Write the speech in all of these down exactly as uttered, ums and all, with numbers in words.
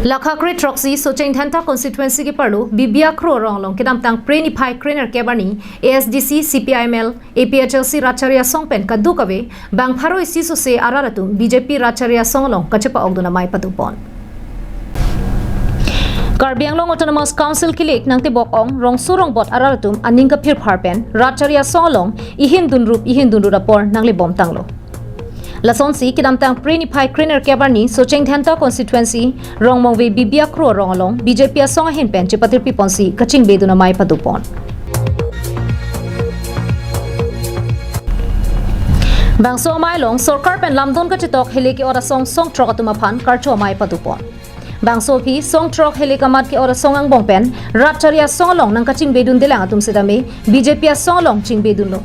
Lakha kre throksi Socheng Dhenta constituency keparlo Bibiakro arong along kedamtang Phre niphai krenerkep arni A S D C, C P I M L, A P H L C rat chari asong pen kadokave bang pharo isi sose arat atum B J P rat chari asong along kachepa-okdun amei padopon. Karbi Anglong Autonomous Council kilik nangtebok ong rongso rongbot arat atum aning kaphirphar pen rat chari asong along ihin dunrup ihin dunrut apor nanglebomtanglo. Lasonsi kedamtang Phre niphai krenerkep arni Socheng Dhenta constituency Rongmongve Bibiakro arong along B J P asong ahin pen chepatirpiponsi kachingbedun amei padopon. Bangso amei along sorkar pen lamdon kachetok hele ke-ot asong song throk atum aphan karcho amei padopon. Bangso aphi song throk hele kamat ke-ot asong angbong pen rat chari asong along nangkachingbedundelang atum setame B J P asong along chingbedunlo.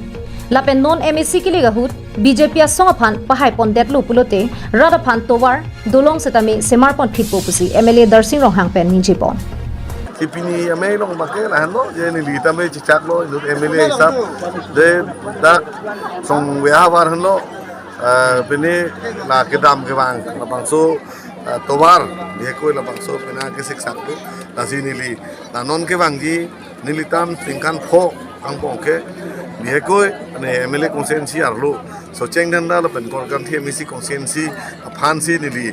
Lapen non M A C kilik ahut B J P asong aphan pahaipondetlo pulote rat aphan tovar dolong setame semarpon phitpo pusi M L A Darsing Ronghang pen ningjepon. Si pini amei along abangke lahenlo, je neli tame chechaklo inut M L A hisap, de dak song veha var henlo, eh, pini la kedam kevang labangso, eh, tovar, bihekoi labangso pina kesik saktu, lasi neli la non kevangji nelitum ningkan pho angbong ke, bihekoi ne M L A constituency arlo, Socheng Dhenta lapen Korkanthi M A C constituency aphansi neli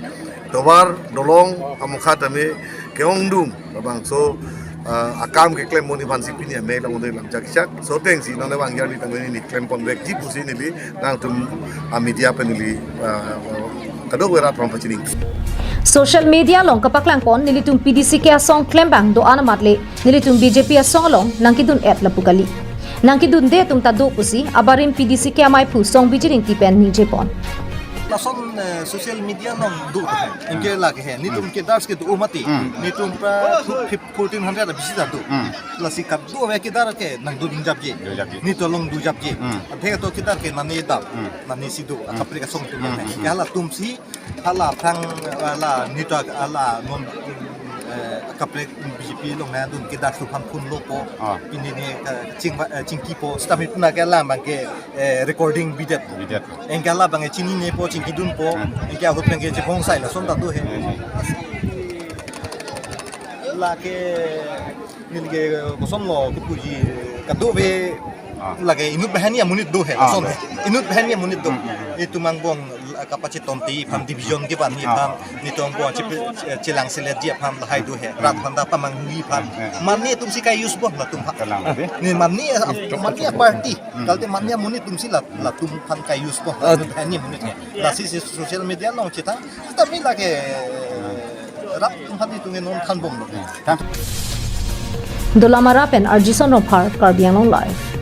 tovar dolong amokha tame ke-ongdung labangso, ah, akam keklem moni aphansi pini amei along neli lam chakchak. Sotengsi non abang yarli tame neli klemponvekji pusi neli nangtum a media pen neli, ah, kadokave rat aphan pachiningri. Social media along kapaklangpon nelitum P D C K asong klembang do-an amat le nelitum B J P asong along nangkedun-et lapu kali. Nangkedunde atum ta do pusi abarim P D C K amaiphu Songbiji Ingti pen ningjepon. Lason, eh, social media along do, anke lake he. Nelitum kedars kedo mati. Hmm. Nelitum pra fourteen hundred abisi ta do. Hmm. Lasi kadokave kedar ke nangdunjapji. Dunjapji. Nelitum along dunjapji. Hmm. Athe to kedar ke nani dam. Hmm. Nani si do. Hmm. Akaprek asong atum. Hmm, hmm, hmm. Ke halatumsi hala aphrang, hala nelitum hala non, eh, akaprek B J P along nangdun kedar aphan phonlo po. Ah. Pini ne, eh, ching, eh, chingkipo. Setame puna ke hala abangke, eh, recording bidet. Bidet. Anke hala abangke chininepo, chingkidunpo. Hmm. Anke ahut abangke chephongsai lason ta do he. Hmm. Lake neli ke kosonlo kepuji kadokave. Ah. Lake inut banghini amonit do he, ah, lason do he. Inut banghini amonit do. Hmm, hmm, hmm. Itum angbong, ah, kapachetonte aphan, division kevan, ah, aphan, nelitum angbong chepi-, chelang seletji aphan lahai do he. Hmm. Rat aphan ta pamanghui aphan. Hmm, hmm. Mane atumsi ka-use bom latum aphan. Kalang, eh? Ne mane, hmm, mane party. Hmm. Kalite mane amonit atumsi la, latum aphan ka-use bom. Ah. Inut banghini amonit he. Lasi si social media along chethan. Setame lake rat atum aphan nelitum non thanbomlo. Dolamara pen Arjison Rongphar, Karbi Anglong Live.